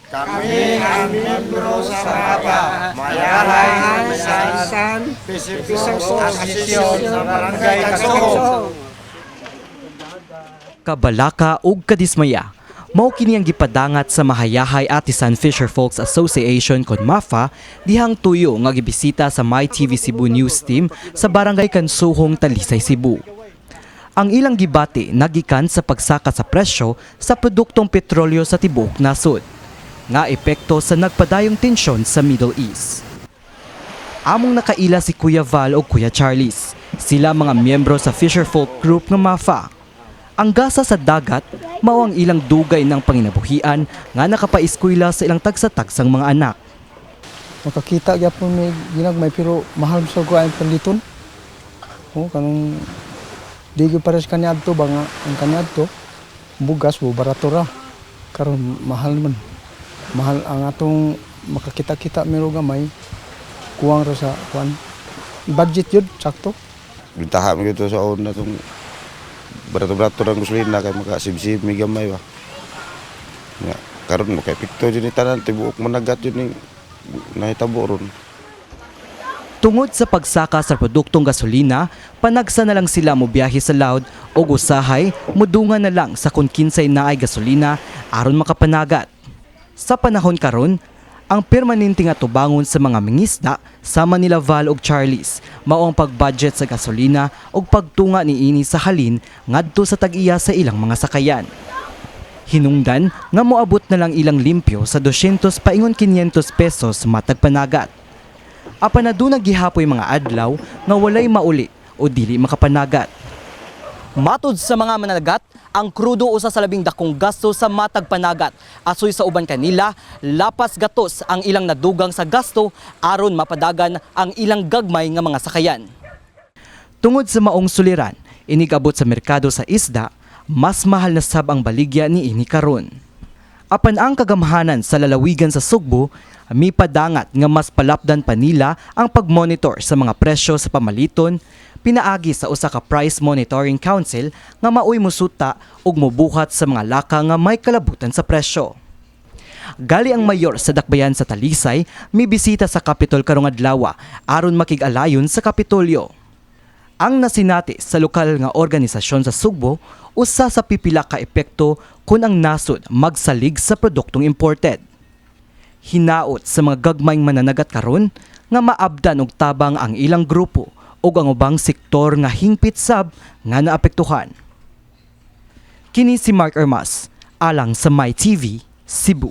Kami ang miyembro sa MAPA, Mayahay San Pacific Association sa Barangay Kansuhong. Kabalaka ug kadismaya. Mao kini ang gipadangat sa Mahayahay Atisan Fisher Folks Association kon MAFA dihang tuyo nga gibisita sa My TV Cebu News Team sa Barangay Kansuhong, Talisay, Cebu. Ang ilang gibati nagikan sa pagsaka sa presyo sa produktong petrolyo sa tibuok nasod nga epekto sa nagpadayong tensyon sa Middle East. Among nakaila si Kuya Val o Kuya Charlies. Sila mga miyembro sa Fisher Folk Group ng MAFA. Ang gasa sa dagat mao ang ilang dugay ng panginabuhian nga nakapaeskwela sa ilang tagsa-tagsang mga anak. Makakita gyapon may ginagmay, pero mahal sa ko ang panliton. Oh, kanang di gyud pares kaniadto ba nga ang kaniadto bugas bo barato ra. Karon mahal man. Mahal ang atong makakita-kita mero gamay, kuwang ra sa kuan. Budget yun, sakto. Bintaha mi gito sa una tong barato-barato ng gasolina kay makasibsib mi gamay ba. Ya, karon maka epekto jud ni tanan, tibuok managat jud ni nahitabo ron. Tungod sa pagsaka sa produktong gasolina, panagsa na lang sila mobiyahe sa laod o usahay mudungan na lang sa kung kinsay naay gasolina aron makapanagat. Sa panahon karon, ang permanente nga tubangon sa mga mangisda sama nila Val ug Charlies mao ang pagbudget sa gasolina ug pagtunga niini sa halin ngadto sa tag-iya sa ilang mga sakayan. Hinungdan nga moabot na lang ilang limpyo sa 200 paingon 500 pesos matag panagat. Apan aduna gihapoy mga adlaw nga walay mauli o dili makapanagat. Matod sa mga mananagat, ang krudo usa sa labing dakong gasto sa matag panagat. Asoy sa uban kanila, lapas gatos ang ilang nadugang sa gasto aron mapadagan ang ilang gagmay nga mga sakayan. Tungod sa maong suliran, inigabot sa merkado sa isda, mas mahal na sab ang baligya ni ini karon. Apan ang kagamhanan sa lalawigan sa Sugbo, mipadangat nga mas palapdan pa nila ang pagmonitor sa mga presyo sa pamaliton, pinaagi sa usa ka Price Monitoring Council nga maoy musuta ug mobuhat sa mga laka nga may kalabutan sa presyo. Gali ang mayor sa Dakbayan sa Talisay mibisita sa Capitol karong adlaw aron makig-alayon sa Kapitolyo. Ang nasinati sa lokal nga organisasyon sa Sugbo, usa sa pipila ka epekto kung ang nasod magsalig sa produktong imported. Hinaot sa mga gagmayng mananagat karon nga maabdan og tabang ang ilang grupo ug ang ubang sektor nga hingpit sab nga naapektuhan. Kini si Mark Ermas alang sa My TV Cebu.